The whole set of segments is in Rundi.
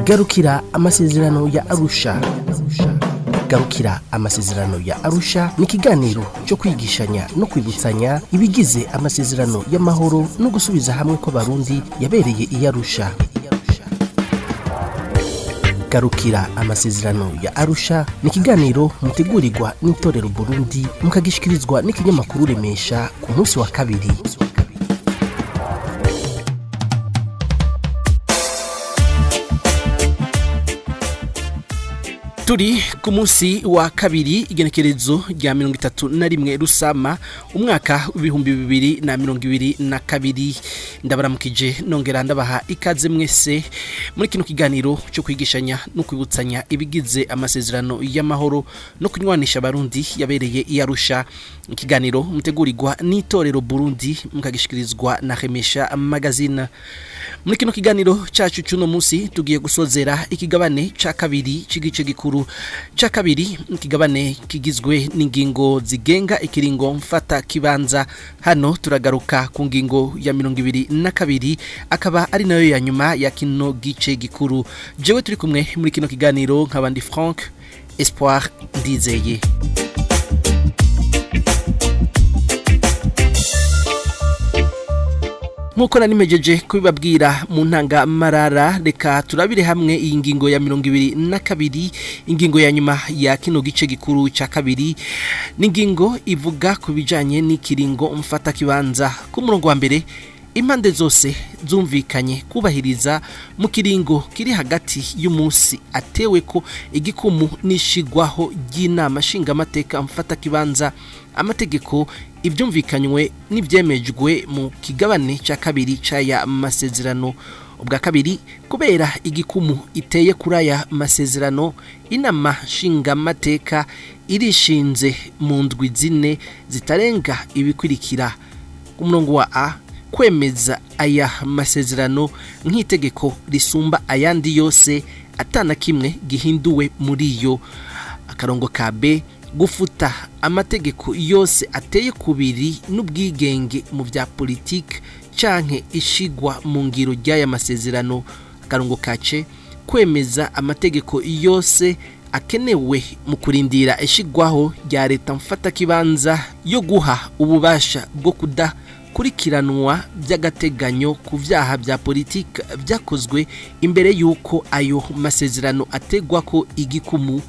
Garukira amasezerano ya Arusha. Garukira amasezerano ya Arusha ni ikiganiro cyo kwigishanya no kwibutsanya ibigize amasezerano y'amahoro no gusubiza hamwe kw'Abarundi yabereye i Arusha. Garukira amasezerano ya Arusha ni ikiganiro mutegurirwa n'itorero Burundi, mukagishikirizwa n'ikinyamakuru Remesha ku munsi wa kabiri. Turi ku munsi wa kabiri, igenekerezo rya 31 Rusama, umwaka w'2022. Ndabaramukije, nongera ndabaha ikaze mwese muri kino kiganiro cyo kwigishanya no kwibutsanya ibigize amasezerano y'amahoro no kunywanisha Abarundi yabereye i Arusha. Ikiganiro mutegurirwa n'itorero Burundi, mukagishikirizwa na Remesha Magazine. Muri kino kiganiro cyacu cy'uno munsi tugiye gusozera ikigabane ca kabiri c'igice gikuru ca kabiri, ikigabane kigizwe n'ingingo zigenga ikiringo mfata kibanza. Hano turagaruka ku ngingo ya 22, akaba ari nayo ya nyuma ya kino gice gikuru. Jewe turi kumwe muri kino kiganiro nk'abandi, Frank Espoir Ndizeye. Nkuko nanimejeje kubibabwira mu ntangamarara, reka turabire hamwe iyi ngingo ya 22, ingingo ya nyuma ya kino gice gikuru cya kabiri. N'ingingo ivuga ku bijanye n'ikiringo mfata kibanza. Ku murongo wa mbere, impande zose zumvikanye kubahiriza mu kiringo kiri hagati y'umunsi atewe ko igikumu n'ishigwaho ry'inama nshingamateka mfata kibanza amategeko ibyumvikanywe n'ibyemejwe mu kigabane cya kabiri cy'aya masezerano. Ubwa kabiri, kubera igikumu iteye kuri aya masezerano, inama nshingamateka irishinze mu ndwi 4 zitarenga ibikurikira: ku murongo wa A, kwemeza aya masezerano nk'itegeko risumba ayandi yose atana kimwe gihinduwe muri yo. Akarongo ka B, gufuta amategeko yose ateye kubiri n'ubwigenge mu bya politike canke ishigwa mu ngiro ry'aya masezerano. Akarongo ka C, kwemeza amategeko yose akenewe mu kurindira ishigwaho rya leta mfatakibanza yo guha ububasha bwo kudakurikiranwa by'agateganyo ku vyaha bya politike vyakozwe imbere y'uko ayo masezerano ategwa ko igikumu.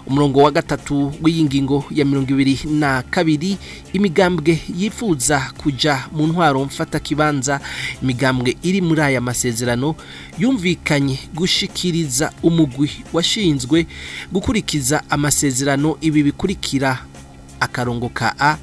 Umurongo wa gatatu w'iyi ngingo ya 22, imigambwe yifuza kuja mu ntwaro mfatakibanza, imigambwe iri muri aya masezerano, yumvikanye gushikiriza umugwi washinzwe gukurikiza amasezerano ibi bikurikira: akarongo ka A,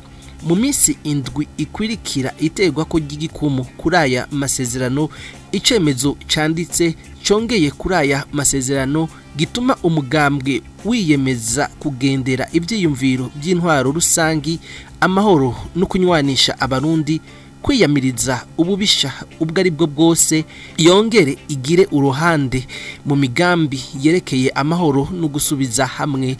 mu minsi 7 ikurikira iterwa ko ry'igikumu kuri aya masezerano, icemezo canditse congeye kuri aya masezerano gituma umugambwe wiyemeza kugendera ibyiyumviro by'intwaro rusangi, amahoro no kunywanisha Abarundi, kwiyamiriza ububisha ubwo ari bwo bwose, yongere igire uruhande mu migambi yerekeye amahoro no gusubiza hamwe.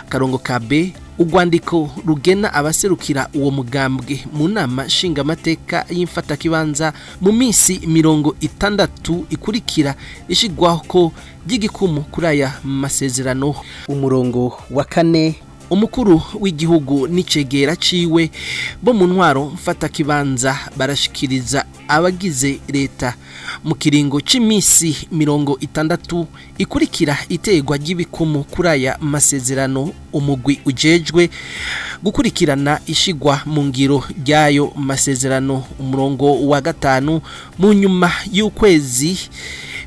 Akarongo ka B, urwandiko rugena abaserukira uwo mugambwe mu nama nshingamateka y'imfatakibanza mu minsi 60 ikurikira ishigwaho ko ry'igikumu kuri aya masezerano. Umurongo wa kane, umukuru w'igihugu n'icegera ciwe bo mu ntwaro mfatakibanza barashikiriza abagize leta mu kiringo c'imisi 60 ikurikira iterwa ry'ibikumu kuri aya masezerano umugwi ujejwe gukurikirana ishigwa mu ngiro ry'ayo masezerano. Umurongo wa gatanu, mu nyuma y'ukwezi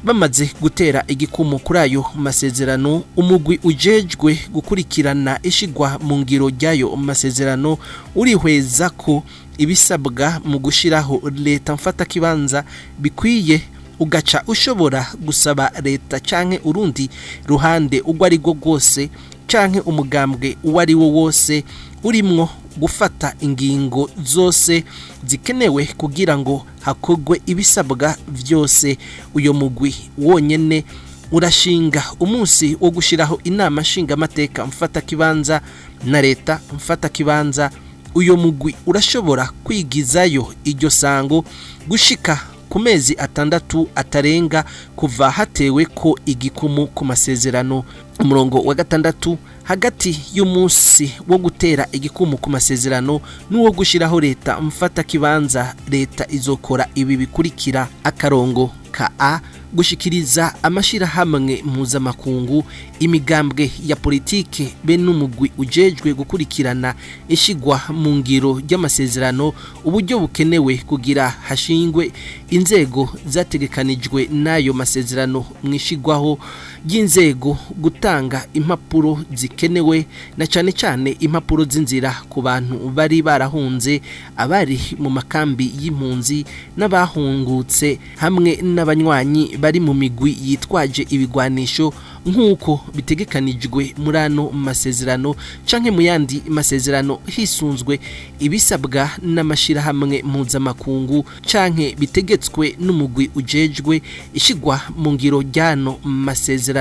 bamaze gutera igikumu kuri ayo masezerano, umugwi ujejwe gukurikirana ishigwa mu ngiro ry'ayo masezerano urihweza ko ibisabwa mu gushiraho leta mfatakibanza bikwiye, ugaca ushobora gusaba leta canke urundi ruhande urwo ari rwo rwose canke umugambwe uwo ari wo wose urimwo gufata ingingo zose zikenewe kugira ngo hakorwe ibisabwa vyose. Uyo mugwi wonyene urashinga umunsi wo gushiraho inama nshingamateka mfatakibanza na leta mfatakibanza. Uyo mugwi urashobora kwigizayo iryo sango gushika Ku mezi 6 atarenga kuva hatewe ko igikumu ku masezerano. Umurongo wa 6, hagati y'umunsi wo gutera igikumu ku masezerano n'uwo gushyiraho leta mfata kibanza, leta izokora ibi bikurikira: akarongo ka a, gushikiriza amashirahamwe mpuzamakungu, imigambwe ya politike be n'umugwi ujejwe gukurikirana ishigwa mu ngiro ry'amasezerano uburyo bukenewe kugira hashingwe inzego zategekanijwe n'ayo masezerano mu ishigwaho ry'inzego, gutanga impapuro zikenewe na cane cane impapuro z'inzira ku bantu bari barahunze, abari mu makambi y'impunzi n'abahungutse, hamwe n'abanywanyi bari mu migwi yitwaje ibigwanisho nk'uko bitegekanijwe muri ano masezerano canke mu yandi masezerano, hisunzwe ibisabwa n'amashirahamwe mpuzamakungu canke bitegetswe n'umugwi ujejwe ishigwa mu ngiro ry'ano masezerano.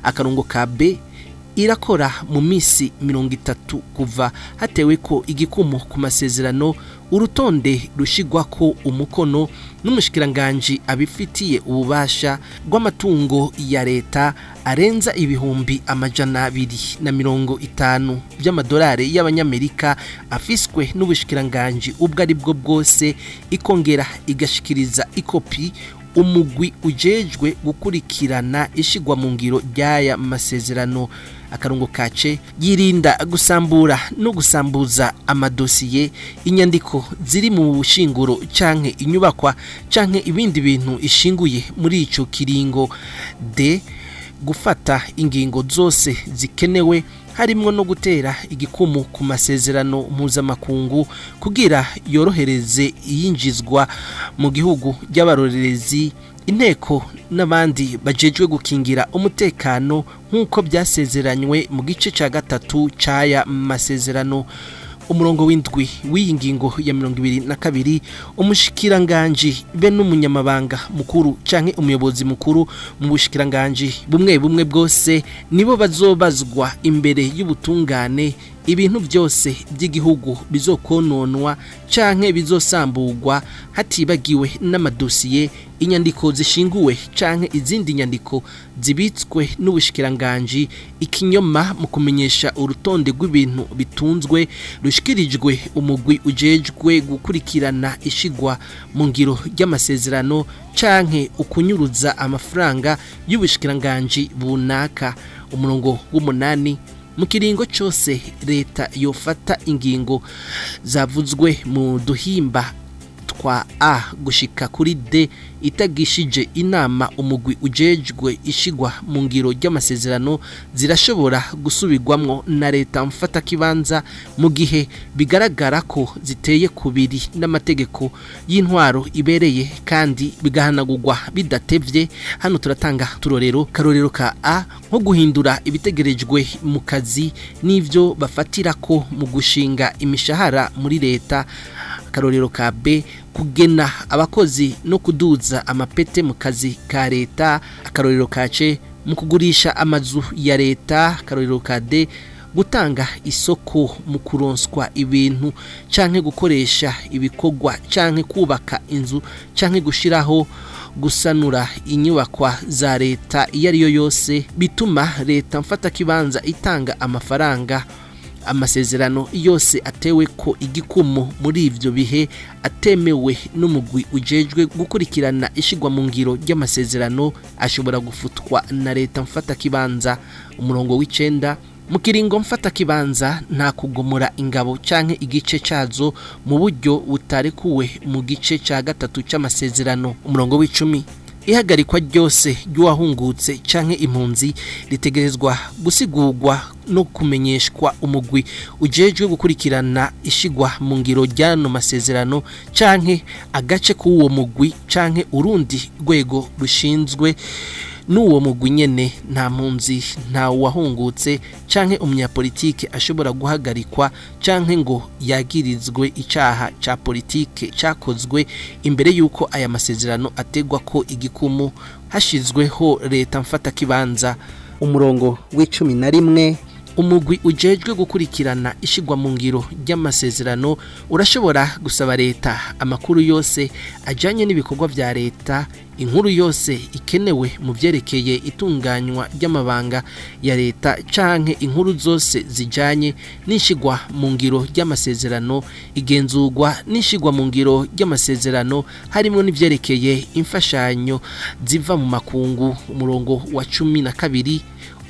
Akarongo ka b, irakora mu minsi 30 kuva hatewe ko igikumu ku masezerano urutonde rushigwa ko umukono n'umushikiranganji abifitiye ububasha rw'amatungo ya leta arenza 250,000 by'amadolari y'abanyamerika afiswe n'ubushikiranganji ubwo ari bwo bwose, ikongera igashikiriza ikopi umugwi ujejwe gukurikirana ishigwa mu ngiro ry'aya masezerano. Akarongo kace, yirinda gusambura no gusambuza amadosiye, inyandiko ziri mu bushinguro canke inyubakwa canke ibindi bintu ishinguye muri ico kiringo. D, gufata ingingo zose zikenewe, harimwo no gutera igikumu ku masezerano mpuzamakungu, kugira yorohereze iyinjizwa mu gihugu ry'abarorerezi, inteko n'abandi bajejwe gukingira umutekano nk'uko byasezeranywe mu gice cya 3 c'aya masezerano. Umurongo w'7 w'iyi ngingo ya 22, umushikiranganji be n'umunyamabanga mukuru canke umuyobozi mukuru mu bushikiranganji bumwe bumwe bwose nibo bazobazwa imbere y'ubutungane ibintu byose by'igihugu bizokononwa canke bizosamburwa, hatibagiwe n'amadosiye, inyandiko zishinguwe canke izindi nyandiko zibitswe n'ubushikiranganji. Ikinyoma mu kumenyesha urutonde rw'ibintu bitunzwe rushikirijwe umugwi ujejwe gukurikirana ishigwa mu ngiro ry'amasezerano canke ukunyuruza amafaranga y'ubushikiranganji bunaka. Umurongo w'8, mu kiringo cyose leta yofata ingingo zavuzwe mu duhimba twa a gushika kuri d itagishije inama umugwi ujejwe ishigwa mu ngiro ry'amasezerano, zirashobora gusubirwamwo na leta mfatakibanza mu gihe bigaragara ko ziteye kubiri n'amategeko y'intwaro ibereye kandi bigahanagurwa bidatevye. Hano turatanga turorero. Karorero ka a, nko guhindura ibitegerejwe mu kazi n'ivyo bafatira ko mu gushinga imishahara muri leta. Akarorero ka b, kugena abakozi no kuduza amapete mu kazi ka leta. Akarorero ka c, mu kugurisha amazu ya leta. Akarorero ka d, gutanga isoko mu kuronswa ibintu canke gukoresha ibikorwa canke kubaka inzu canke gushiraho, gusanura inyubakwa za leta iyo ariyo yose bituma leta mfatakibanza itanga amafaranga. Amasezerano yose atewe ko igikumu muri ivyo bihe atemewe n'umugwi ujejwe gukurikirana ishigwa mu ngiro ry'amasezerano ashobora gufutwa na leta mfatakibanza. Umurongo w'9, mu kiringo mfatakibanza nta kugomora ingabo canke igice cazo mu buryo butarekuwe mu gice ca 3 c'amasezerano. Umurongo w'10, ihagarikwa ryose ry'uwahungutse canke impunzi ritegerezwa gusigurwa no kumenyeshwa umugwi ujejwe gukurikirana ishigwa mu ngiro ry'ano masezerano canke agace k'uwo mugwi canke urundi rwego rushinzwe n'uwo mugwi nyene. Nta mpunzi, nta wahungutse canke umunyapolitike ashobora guhagarikwa canke ngo yagirizwe icaha ca politike cakozwe imbere y'uko aya masezerano ategwa ko igikumu hashizweho leta mfatakibanza. Umurongo w'11. Umugwi ujejwe gukurikirana ishigwa mu ngiro ry'amasezerano urashobora gusaba leta amakuru yose ajanye n'ibikorwa vya leta, inkuru yose ikenewe mu vyerekeye itunganywa ry'amabanga ya leta canke inkuru zose zijanye n'ishigwa mu ngiro ry'amasezerano, igenzurwa n'ishigwa mu ngiro ry'amasezerano harimo n'ivyerekeye imfashanyo ziva mu makungu. Umurongo wa 12,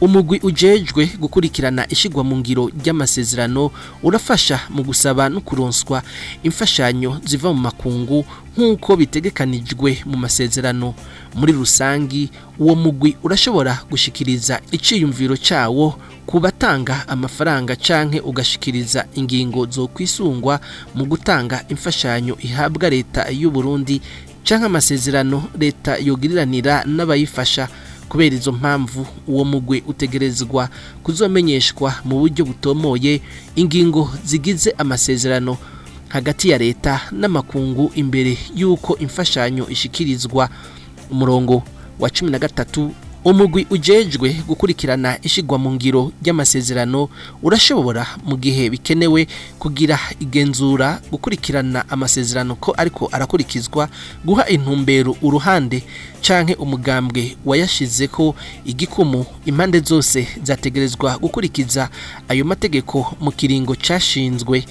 umugwi ujejwe gukurikirana ishigwa mu ngiro ry'amasezerano urafasha mu gusaba no kuronswa imfashanyo ziva mu makungu nk'uko bitegekanijwe mu masezerano. Muri rusangi, uwo mugwi urashobora gushikiriza iciyumviro cawo ku batanga amafaranga canke ugashikiriza ingingo zo kwisungwa mu gutanga imfashanyo ihabwa leta y'u Burundi canke amasezerano leta yogiriranira n'abayifasha. Kubera izo mpamvu, uwo mugwi utegerezwa kuzomenyeshwa mu buryo butomoye ingingo zigize amasezerano hagati ya leta n'amakungu imbere y'uko imfashanyo ishikirizwa. Umurongo wa 13, umugwi ujejwe gukurikirana ishigwa mu ngiro ry'amasezerano urashobora, mu gihe bikenewe, kugira igenzura, gukurikirana amasezerano ko ariko arakurikizwa, guha intumbero uruhande canke umugambwe wayashizeko igikumu. Impande zose zategerezwa gukurikiza ayo mategeko mu kiringo cashinzwe.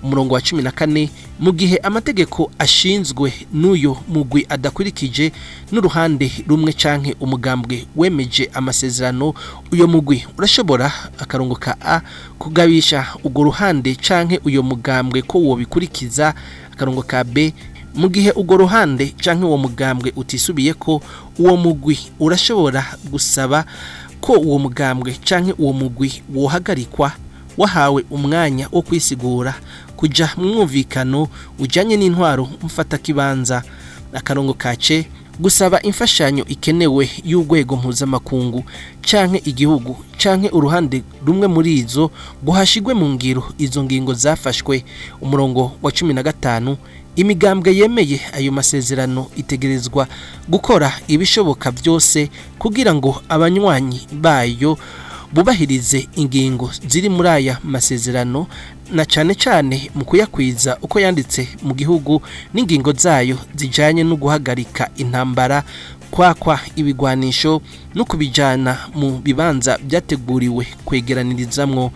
Umurongo wa 14, mu gihe amategeko ashinzwe n'uyo mugwi adakurikije n'uruhande rumwe canke umugambwe wemeje amasezerano, uyo mugwi urashobora, akarongo ka a, kugabisha urwo ruhande canke uyo mugambwe ko wobikurikiza. Akarongo ka b, mu gihe urwo ruhande canke uwo mugambwe utisubiye ko, uwo mugwi urashobora gusaba ko uwo mugambwe canke uwo mugwi wohagarikwa, wahawe umwanya wo kwisigura, kuja mu mwumvikano ujanye n'intwaro mfatakibanza. Akarongo kace, gusaba imfashanyo ikenewe y'urwego mpuzamakungu canke igihugu canke uruhande rumwe muri izo ngo hashigwe mu ngiro izo ngingo zafashwe. Umurongo wa 15, imigambwe yemeye ayo masezerano itegerezwa gukora ibishoboka byose kugira ngo abanywanyi bayo bubahirize ingingo ziri muri aya masezerano, na cane cane mu kuyakwiza uko yanditse mu gihugu, n'ingingo zayo zijanye no guhagarika intambara, kwakwa ibigwanisho no kubijana mu bibanza byateguriwe kwegeranirizamwo.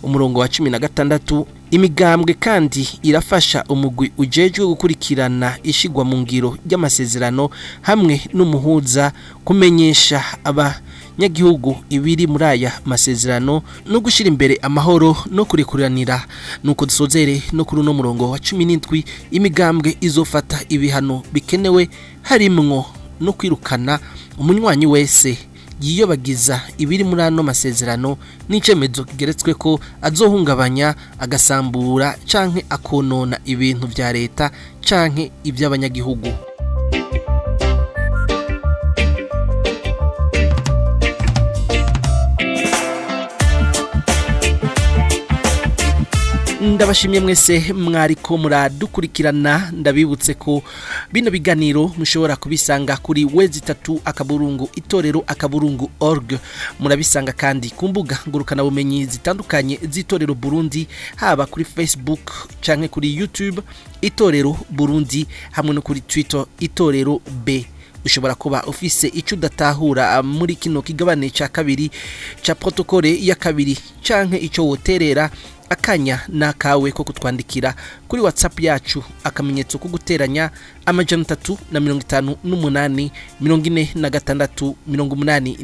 Umurongo wa 16, imigambwe kandi irafasha umugwi ujejwe gukurikirana ishigwa mu ngiro ry'amasezerano hamwe n'umuhuza kumenyesha abanyagihugu ibiri muri aya masezerano no gushyira imbere amahoro no kurekuranira. Nuko dusozere no kuri uno murongo wa 17, imigambwe izofata ibihano bikenewe harimwo no kwirukana umunywanyi wese yiyobagiza ibiri muri ano masezerano n'icemezo kigeretswe ko azohungabanya, agasambura canke akonona ibintu vya leta canke ivy'abanyagihugu. Ndabashimye mwese mwariko muradukurikirana. Ndabibutse ko bino biganiro mushobora kubisanga kuri www.itorero.org. Murabisanga kandi ku mbuga ngurukanabumenyi zitandukanye z'Itorero Burundi, haba kuri Facebook canke kuri YouTube Itorero Burundi, hamwe no kuri Twitter Itorero B. Ushobora kuba ufise icyo udatahura muri kino kigabane cya kabiri cya protokole ya kabiri canke icyo woterera, akanya nakawe ko kutwandikira kuri WhatsApp yacu, akamenyetso ko guteranya 358 46 89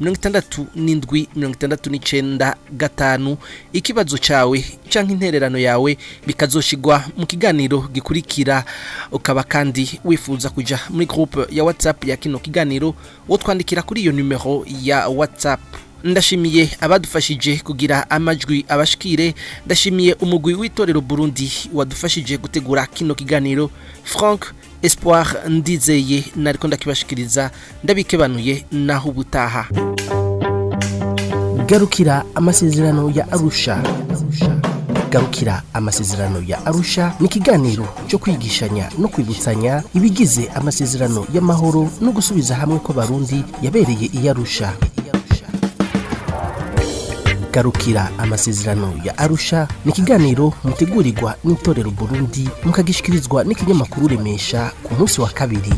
67 69 5. Ikibazo cyawe canke intererano yawe bikazoshigwa mu kiganiro gikurikira. Ukaba kandi wifuza kuja muri groupe ya WhatsApp ya kino kiganiro, wotwandikira kuri iyo numero ya WhatsApp. Ndashimiye abadufashije kugira amajwi abashikire. Ndashimiye umugwi w'Itorero Burundi wadufashije gutegura kino kiganiro. Frank Espoir Ndizeye nariko ndakibashikiriza, ndabikebanuye, naho ubutaha. Garukira amasezerano ya Arusha. Garukira amasezerano ya Arusha ni ikiganiro cyo kwigishanya no kwibutsanya ibigize amasezerano y'amahoro no gusubiza hamwe kw'Abarundi yabereye i Arusha. Garukira amasezerano ya Arusha ni ikiganiro mutegurirwa n'Itorero Burundi, mukagishikirizwa n'ikinyamakuru Remesha ku munsi wa kabiri.